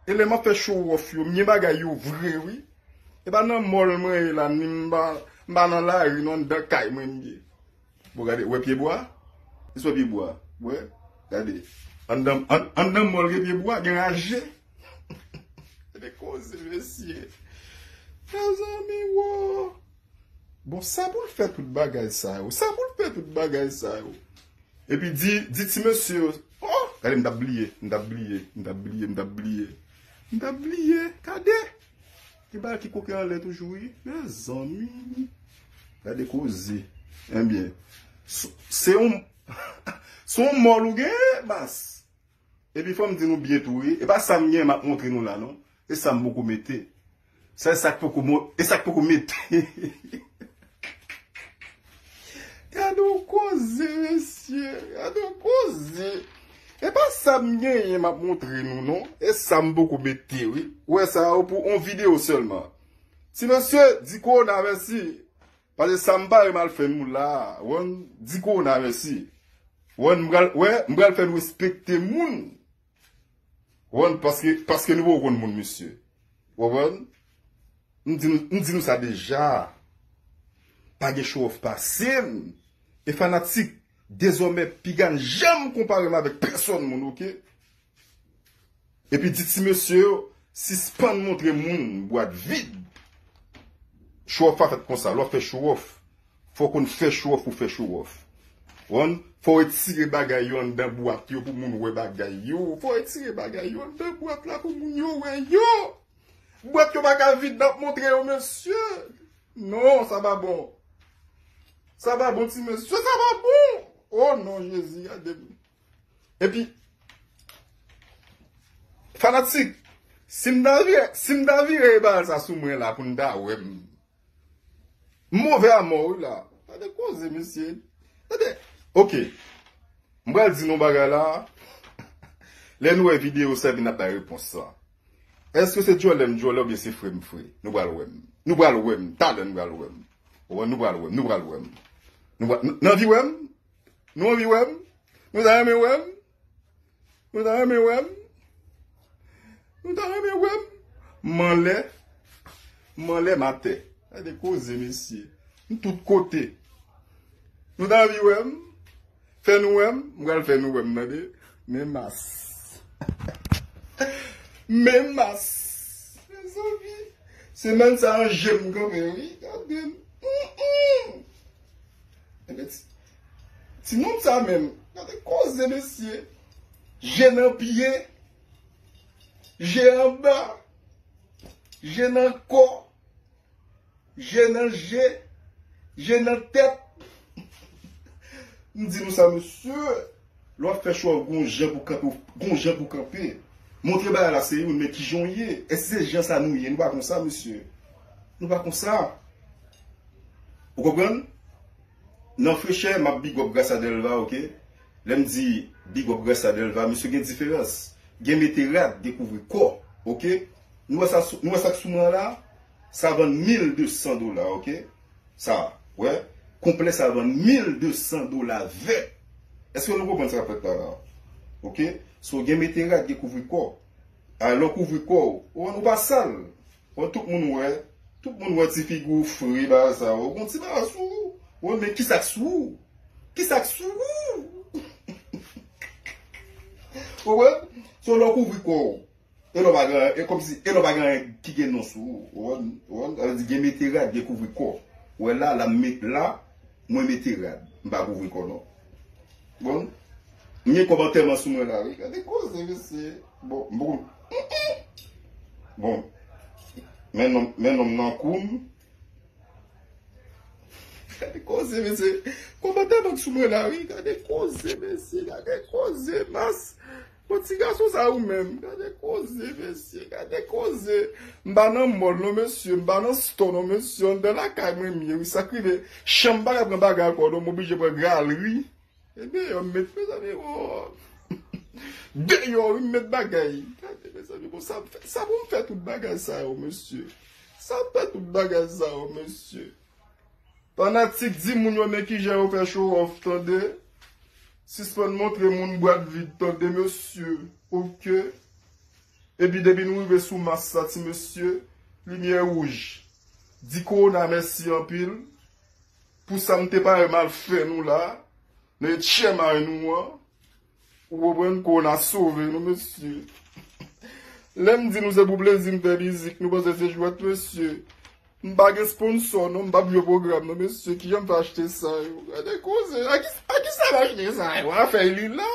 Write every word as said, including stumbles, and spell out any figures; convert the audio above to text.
E lè m ap fè show off yo, m gen bagay yo vre, wi. E pa nan mall mwen ye la, ni m pa, m pa nan lari, non, anndan kay mwen m ye. Bon, gade, wè pyebwa? Jis wè pyebwa. Wè, gade. Anndan, an, anndan mall gen pyebwa, gen raje. Gade koze, mesye. Mezanmi, wo. Bon, sa pou l fè tout bagay sa yo? Sa pou l fè tout bagay sa yo? Epi di, di ti mesye yo, oh, gade m t ap bliye, m t ap bliye, m t ap bliye, m t ap bliye. M t ap bliye, gade. Gen bagay ki koke anlè toujou, wi. Mezanmi. Gade koze. Ebyen, s-, se yon, se yon mall ou genyen, mas. Epi fò m di nou byen tou, wi. E pa sa m gen m ap montre nou la, non. E sa m poko mete. Sa, e sa k poko mo-, e sa k poko mete. Gade yon koze, mesye. Gade yon koze. E pa sa m genyen m ap montre nou, non. E sa m poko mete, wi. Ou wè sa, yo pou yon videyo sèlman. Ti mesye, di kowona mèsi. Paske sa m pare m al fè nou la. Ou konn, di kowona mèsi. Ou konn, m pral, wè, m pral fè nou respekte moun. Ou konn, paske, paske nou poko konn moun, mesye. Ou konprann? M di nou, m di nou sa deja. Pa gen show off pase m. E fanatik, dezòmè, piga n janm konpare m avèk pèsòn moun, oke? Epi di ti mesye yo, sispann montre moun bwat vid. Show off pa fèt konsa. Lè w ap fè show off, fò w konn fè show off pou fè show off. Ou konprann? Fò w retire bagay yo anndan bwat yo pou moun wè bagay yo. Fò w retire bagay yo anndan bwat la pou moun yo wè yo. Bwat yo pa ka vid, n ap montre yo, mesye. Non, sa pa bon. Sa pa bon, ti mesye. Sa pa bon. Oh non, Jezi, gade m. Epi, fanatik, si m ta vire, si m ta vire bagay sa sou mwen la pou n ta wè m. M move a mò, wi, la. Gade koze, mesye. Gade. Oke. M pral di nou bagay la. Lè nou wè videyo sa, epi n ap bay repons sa. Èske se djòlè m djòlè oubyen se fre m fre? Nou pral wè m. Nou pral wè m. Talè nou pral wè m. Ou wè, nou pral wè m. Nou pral wè m. Nou pral, n-, n anvi wè m? Nou anvi wè m? Nou ta renmen wè m? Nou ta renmen wè m? Nou ta renmen wè m? M anlè. M anlè, m atè. Gade koze, mesye. M tout kote. Nou ta anvi wè m? Fè nou wè m? M pral fè nou wè m, tande. Men mas. Men mas. Mezanmi. Semèn sa an je m kanpe, wi. Gade m. Mm, mm. Ebyen, ti, ti nonm sa menm. Gade koze, mesye. Je nan pye. Je anba. Je nan kò. Je nan je. Je nan tèt. M di nou sa, mesye. Lè w ap fè show, gon jan pou kanpe, gon jan pou kanpe. Montre bagay la se youn, men ki jan w ye? Èske se jan sa nou ye? Nou pa konsa, mesye. Nou pa konsa. Ou konprann? Nan frechè, m ap big up Grasa Delva, oke? Lè m di big up Grasa Delva, mesye, gen diferans. Gen mete rad, gen kouvri kò, oke? Nou wè sa, nou wè sa k sou mwen la? Sa vann mil de san dola, oke? Sa, wè, konplè sa vann mil de san dola vèt. Èske nou konprann sa k ap fèt la la? Oke? So, gen mete rad, gen kouvri kò. A, lè w kouvri kò w, ou, ou pa sal. Ou, tout moun wè. Tout moun wè ti figi w fre, bagay sa yo. Ou gon ti bagay sou ou. Ou, men kisa k sou ou? Kisa k sou ou? Ou wè? So, lè w kouvri kò w, e lè w pa gen, e kòmsi, e lè w pa gen anyen ki gen non sou ou. Ou konprann? Ou konprann? Sa vle di gen mete rad, gen kouvri kò. Ou wè la, la m met la, mwen mete rad. M pa kouvri kò non. Bon, m gen kòb antèman sou mwen la, wi. Gade koze, mesye. Bon, m poko. Bon, men nonm, men nonm nan kou m. Gade koze, mesye. Kòb antèman sou mwen la, wi. Gade koze, mesye. Gade koze, mas. Bon, ti gason sa ou menm. Gade koze, mesye. Gade koze. M pa nan mall non, mesye. M pa nan store non, mesye. Anndan lakay mwen m ye, wi. Sa k rive, chanm pa ka pran bagay ankò non. M oblije pran galri. E deyò m met, mezanmi, o. Deyò, wi, m met bagay. Gade, mezanmi, bon, sa m fè, sa pou m fè tout bagay sa yo, mesye. Sa m fè tout bagay sa yo, mesye. Fanatik, di moun yo men kijan yo fè show off, tande. Sispann montre moun bwat vid, tande, mesye. Oke. Epi depi nou rive sou mas sa, ti mesye, limyè wouj. Di kowona mèsi anpil pou sa m te parèt m al fè nou la, nan etchèmay nou an. Ou konprann, kowona sove nou, mesye. Lè m di nou se pou plezi m fè mizik, nou panse se jwèt, mesye. M pa gen sponsò, non, m p ap jwe pwogram, non, mesye. Kijan m fè achte sa yo? Gade koze, a ki, a ki sa m achte sa yo? Afè li la.